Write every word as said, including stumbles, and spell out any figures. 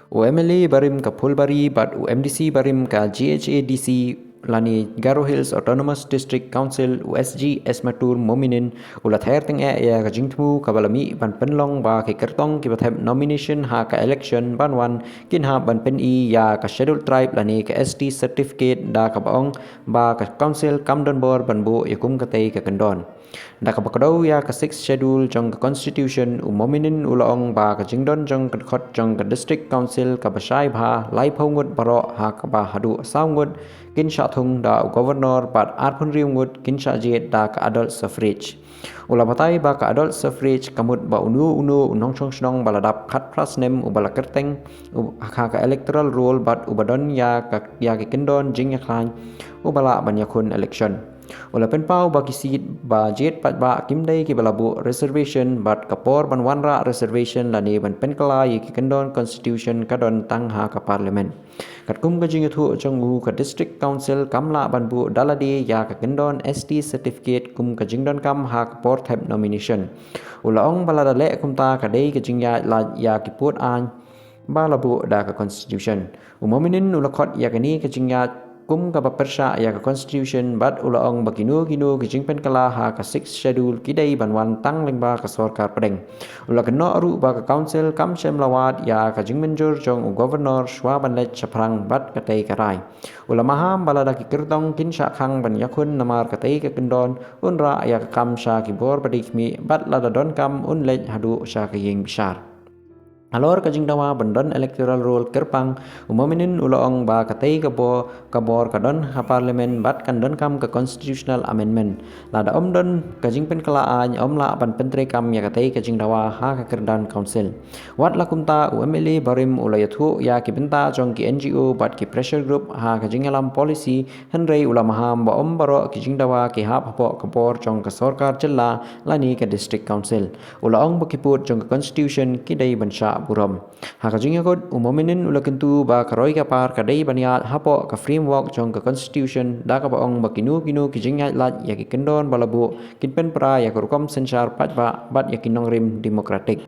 U M L A barim ka Phulbari bad u M D C barim ka G H A D C lane Garo Hills Autonomous District Council, u S G Esmatur Mominin, u la thair tyngeh ïa ka jingthmu kaba la mih ban pynlong ba ki kyrtong kiba thep nomination ha ka election ban wan kin hap ban pyni ïa ka Scheduled Tribe lane ka S T certificate, da kaba ong ba ka council kam don bor ban buh ïa kum katei ka kyndon. Da kaba kdew ïa ka Sixth Schedule jong ka Constitution, u Mominin u la ong ba ka jingdon jong ka dkhot jong ka District Council kaba shai bha, laiphew ngut baroh ha kaba haduh saw ngut kin shah thung da u Governor bad arphew hynriew ngut kin shah jied da ka adult suffrage. U la batai ba ka adult suffrage ka mut ba uno uno u nongshong shnong ba la dap khatphra snem uba la kyrteng u ha ka electoral roll bad uba don ïa ka, ïa ki kyndon jingïakhlaiñ, uba lah ban ïakhun election. U la pynpaw ba ki seat ba jied paidbah kim dei kiba la buh reservation bad ka por ban wanrah reservation lane ban pynkylla ïa ki kyndon Constitution ka don tang ha ka Parliament. Katkum ka jingïathuh jong u, ka District Council kam lah ban buh da lade ïa ka kyndon S T certificate kum ka jingdonkam ha ka por thep nomination. U la ong ba lada leh kumta ka dei ka jingïaid lait ïa ki pud aiñ ba la buh da ka Constitution. U Mominin u la khot ïa kane ka jingïaid kum kaba pyrshah ïa ka Constitution bad u la ong ba kino kino ki jingpynkylla ha ka Sixth Schedule ki dei ban wan tang lyngba ka sorkar pdeng. U la kynnoh ruh ba ka Council kam shym la wad ïa ka jingmynjur jong u Governor shwa ban leit shaphrang bad katei ka rai. U la maham ba lada ki kyrtong kin shah khang ban ïakhun namar katei ka kyndon, un rah ïa ka kam sha ki bor ba dei khmih bad lada donkam un leit haduh sha ka ïing bishar. Halor ka jingdawa ban don electoral roll kyrpang, u Mominin u la ong ba katei ka bor, ka bor ka don ha Parliament bad kan donkam ka constitutional amendment. Lada ym don ka jingpynkylla aiñ, ym lah ban pyntreikam ïa katei ka jingdawa ha ka kyrdan Council. Wat la kumta, u M L A barim u la ïathuh ïa ki bynta jong ki N G O bad ki pressure group ha ka jingïalam policy, hynrei u la maham ba ym baroh ki jingdawa ki hap hapoh ka bor jong ka sorkar jylla lane ka District Council. U la ong ba ki pud jong ka Constitution ki dei ban shah burom. Ha ka jingïakut, u Mominin u la kyntu ba ka roi ka par ka dei ban ïaid hapoh ka framework jong ka Constitution, da kaba ong ba kino kino ki jingïaid lait ïa ki kyndon ba la buh kin pynpra ïa ka rukom synshar paidbah bad ïa ki nongrim democratic.